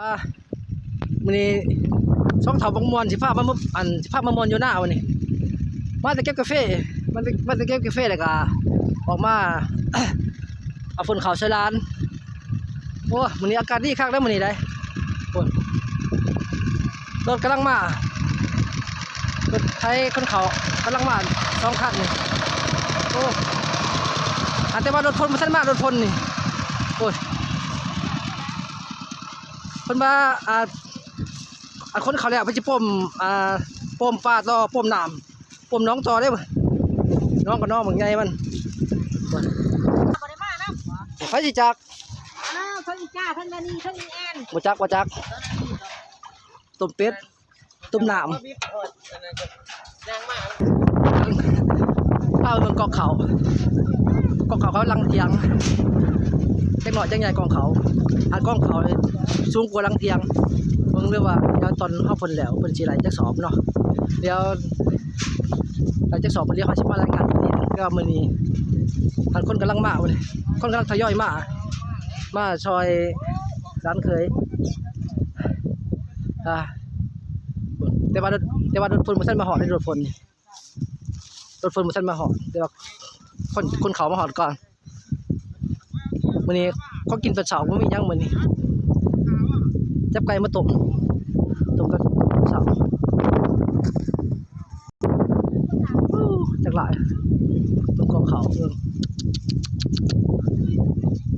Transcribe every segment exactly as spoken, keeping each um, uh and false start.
อ่ะ มื้อนี้สองเฒ่าบักม่วนสิพามา อัน สิพามาม่วนอยู่นามื้อนี้ มาแต่เก็บกาแฟ มาแต่ มาแต่เก็บกาแฟแล้วก็ออกมา เอาฝนข้าวใส่หลาน โอ้ มื้อนี้อากาศดีคักเด้อมื้อนี้ได้ โอ้ รถกำลังมา รถไถขนข้าวกำลังมาสองคันนี่ โอ้ อันแต่ว่ารถพ่นบ่ทันมา รถพ่นนี่ โอ้ย เพิ่นว่า อ่า อันขนข้าวแล้วเพิ่นสิป้ม อ่า ป้มปลาต่อ ป้มน้ำ ป้มหนองต่อเด้ หนองก็หนองบักใหญ่มัน บ่ได้มานะ ไผสิจัก อ้าว เพิ่นอีจ้า เพิ่นมานี่ เพิ่นอีแอน บ่จัก บ่จัก ต้มเป็ด ต้มน้ำ เอาเบิ่งกองข้าว กองข้าวเขาหลังเถียง จักหน่อยจักใหญ่กองข้าว อันกองข้าวนี่สูงกว่าหลังเถียง เบิ่งเด้อว่าเดี๋ยวตอนเฮาพ่นแล้วเพิ่นสิไล่จักสอบเนาะ เดี๋ยวไล่จักสอบ เดี๋ยวเฮาสิมารายงานอีกที แต่ว่ามื้อนี้ อันคนกำลังมามื้อนี้ คนกำลังทยอยมา มาซอยหลานเขย อ่า แต่ว่ารถ แต่ว่ารถพ่นบ่ทันมาฮอดเลย รถพ่นนี่ รถพ่นบ่ทันมาฮอด แต่ว่าคน คนข้าวมาฮอดก่อน มื้อนี้ของกินตอนเช้าบ่มีหยังมื้อนี้ จับไก่มาต้ม ต้มกับ ต้มกับข้าวเช้า อู้ จักหลาย เบิ่งกองข้าวเบิ่ง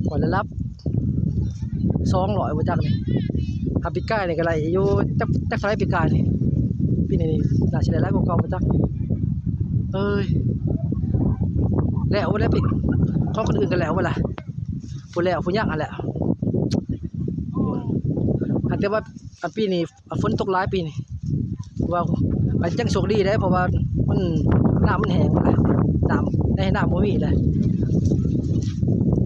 ก่อนละลับ สองร้อยบ่จักนี่ ถ้าปีกายนี่ก็ได้อยู่ จัก จักเท่าไหร่ปีกายนี่ ปีนี้นี่น่าสิได้หลายกว่าเก่าบ่จัก เอ้ย แล้วบ่ได้ปี ของคนอื่นก็แล้วบ่ล่ะ ผู้แล้วผู้ยังหั่นแหละ อันแต่ว่าอันปีนี้ อ่ะ ฝนตกหลายปีนี่ ว่า มันจังโชคดีเด้ เพราะว่ามัน น้ำมันแห้งหมดแล้ว น้ำ ในน้ำบ่มีแล้ว โอ้